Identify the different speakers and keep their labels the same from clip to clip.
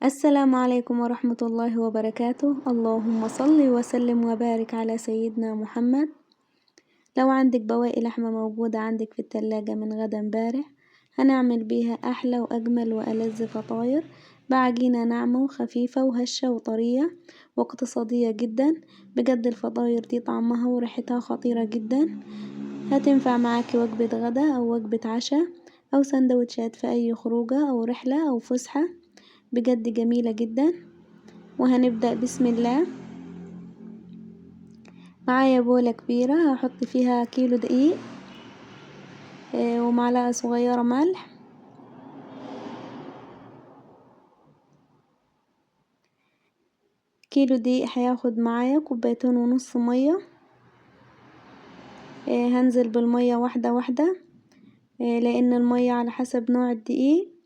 Speaker 1: السلام عليكم ورحمة الله وبركاته. اللهم صل وسلم وبارك على سيدنا محمد. لو عندك بواقي لحمة موجودة عندك في التلاجة من غدا امبارح، هنعمل بيها أحلى وأجمل وألذ فطاير بعجينة ناعمة وخفيفة وهشة وطرية واقتصادية جدا. بجد الفطاير دي طعمها وريحتها خطيرة جدا، هتنفع معاكي وجبة غدا أو وجبة عشاء أو سندوتشات في أي خروجة أو رحلة أو فسحة، بجد جميلة جدا. وهنبدأ بسم الله. معايا بولة كبيرة هحط فيها كيلو دقيق ومعلقة صغيرة ملح، كيلو دقيق هياخد معايا 2.5 كوباية مية. هنزل بالمية واحدة واحدة لأن المية على حسب نوع الدقيق،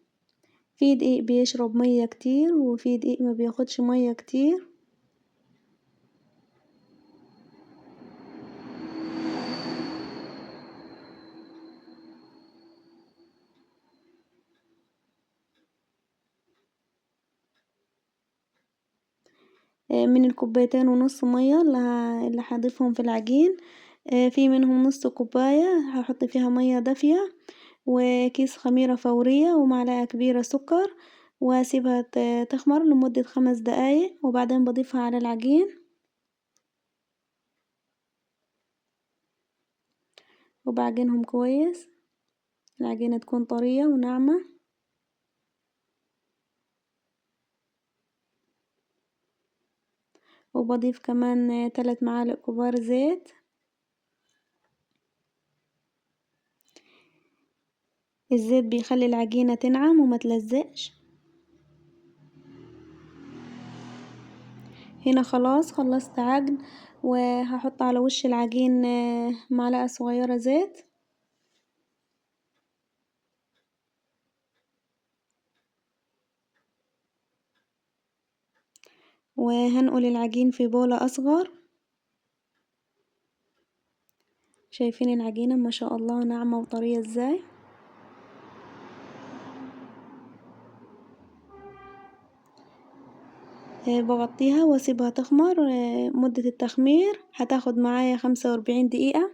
Speaker 1: في دقيق بيشرب مية كتير وفي دقيق ما بياخدش مية كتير. من 2.5 كوباية مية اللي هضيفهم في العجين، في منهم نص كوباية هحط فيها مية دافية وكيس خميرة فورية ومعلقة كبيرة سكر، واسيبها تخمر لمدة 5 دقايق، وبعدين بضيفها على العجين. وبعجنهم كويس، العجينة تكون طرية وناعمة. وبضيف كمان 3 معالق كبار زيت. الزيت بيخلي العجينة تنعم وما تلزقش. هنا خلاص خلصت عجن، وهحط على وش العجين معلقة صغيرة زيت. وهنقل العجين في بولة أصغر. شايفين العجينة ما شاء الله ناعمة وطرية ازاي. بغطيها واسيبها تخمر. مدة التخمير هتاخد معايا 45 دقيقة.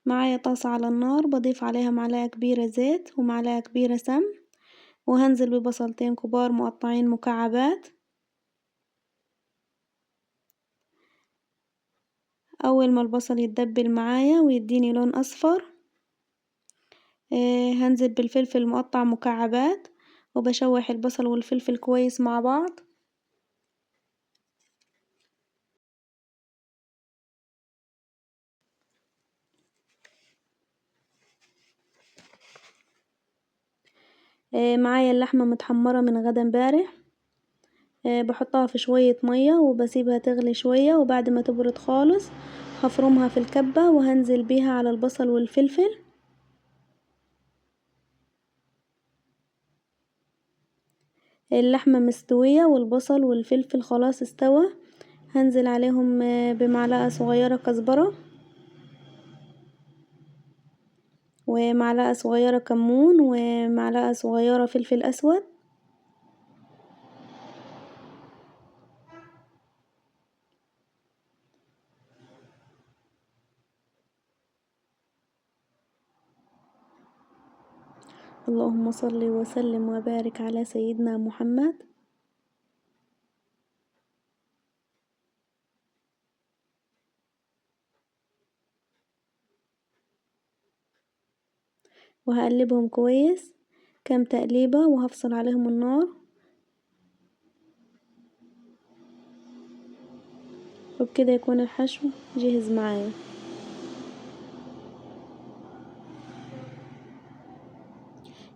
Speaker 1: معايا طاسة على النار بضيف عليها معلقة كبيرة زيت ومعلقة كبيرة سمن، وهنزل ببصلتين كبار مقطعين مكعبات. أول ما البصل يتدبل معايا ويديني لون أصفر، هنزل بالفلفل مقطع مكعبات، وبشوح البصل والفلفل كويس مع بعض. معايا اللحمة متحمرة من غدا امبارح، بحطها في شوية مية وبسيبها تغلي شوية، وبعد ما تبرد خالص هفرمها في الكبة وهنزل بيها على البصل والفلفل. اللحمة مستوية والبصل والفلفل خلاص استوى، هنزل عليهم بمعلقة صغيرة كزبرة ومعلقة صغيرة كمون ومعلقة صغيرة فلفل أسود. اللهم صل وسلم وبارك على سيدنا محمد. وهقلبهم كويس كام تقليبة وهفصل عليهم النار. وبكده يكون الحشو جاهز معايا.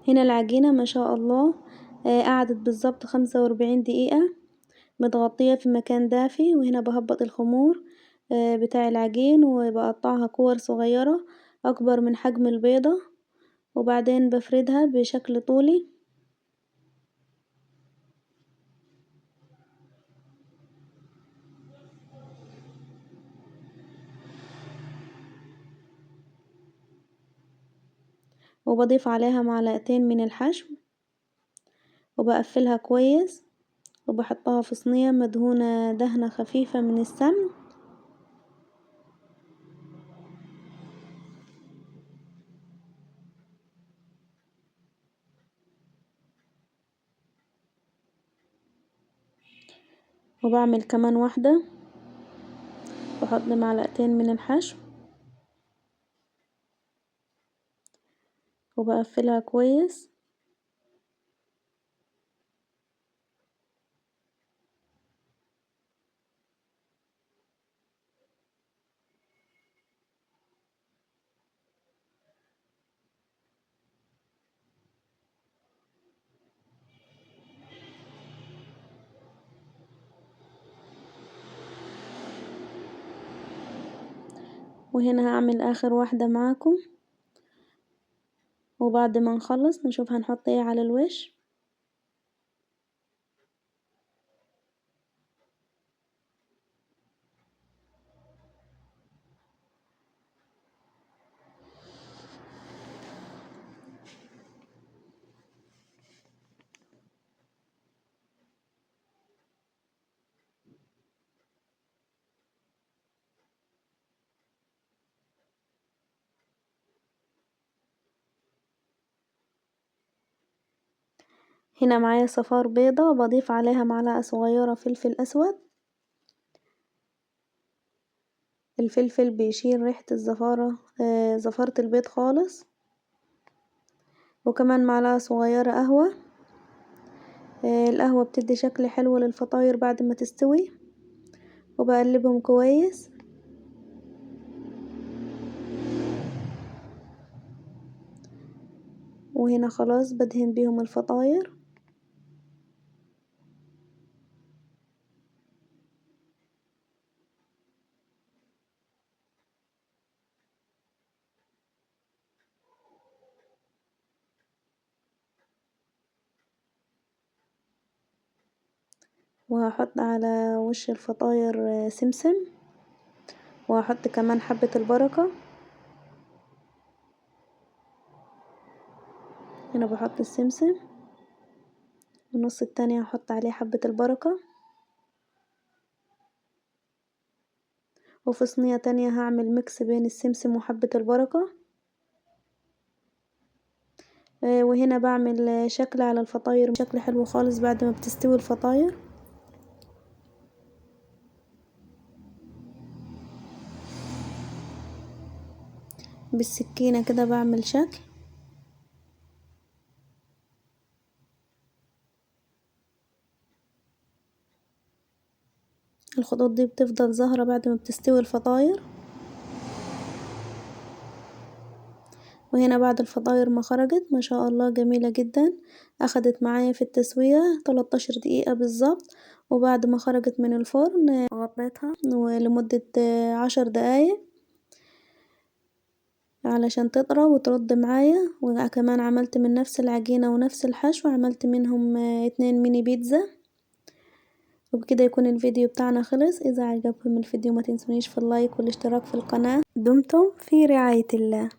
Speaker 1: هنا العجينة ما شاء الله قعدت بالظبط 45 دقيقة متغطية في مكان دافي. وهنا بهبط الخمور بتاع العجين وبقطعها كور صغيرة أكبر من حجم البيضة، وبعدين بفردها بشكل طولي. وبضيف عليها معلقتين من الحشو وبقفلها كويس، وبحطها في صينية مدهونة دهنة خفيفة من السمن. وبعمل كمان واحدة، بحط معلقتين من الحشو وبقفلها كويس. وهنا هعمل آخر واحدة معاكم، وبعد ما نخلص نشوف هنحط ايه على الوش. هنا معايا صفار بيضة، بضيف عليها معلقة صغيرة فلفل أسود. الفلفل بيشيل ريحة الزفارة، زفارة البيض خالص. وكمان معلقة صغيرة قهوة، القهوة بتدي شكل حلو للفطاير بعد ما تستوي. وبقلبهم كويس. وهنا خلاص بدهن بيهم الفطاير. وهحط على وش الفطاير سمسم، وهحط كمان حبة البركة. هنا بحط السمسم، والنص التاني هحط عليه حبة البركة. وفي صينية تانية هعمل mix بين السمسم وحبة البركة. وهنا بعمل شكل على الفطاير، شكل حلو خالص بعد ما بتستوي الفطاير. بالسكينة كده بعمل شكل. الخطوط دي بتفضل ظاهرة بعد ما بتستوي الفطاير. وهنا بعد الفطاير ما خرجت ما شاء الله جميلة جدا، أخدت معايا في التسوية 13 دقيقة بالظبط. وبعد ما خرجت من الفرن غطيتها لمدة 10 دقايق علشان تطرى وترد معايا. وكمان عملت من نفس العجينة ونفس الحشو، عملت منهم 2 ميني بيتزا. وبكده يكون الفيديو بتاعنا خلص. إذا عجبكم الفيديو ما تنسونيش في اللايك والاشتراك في القناة. دمتم في رعاية الله.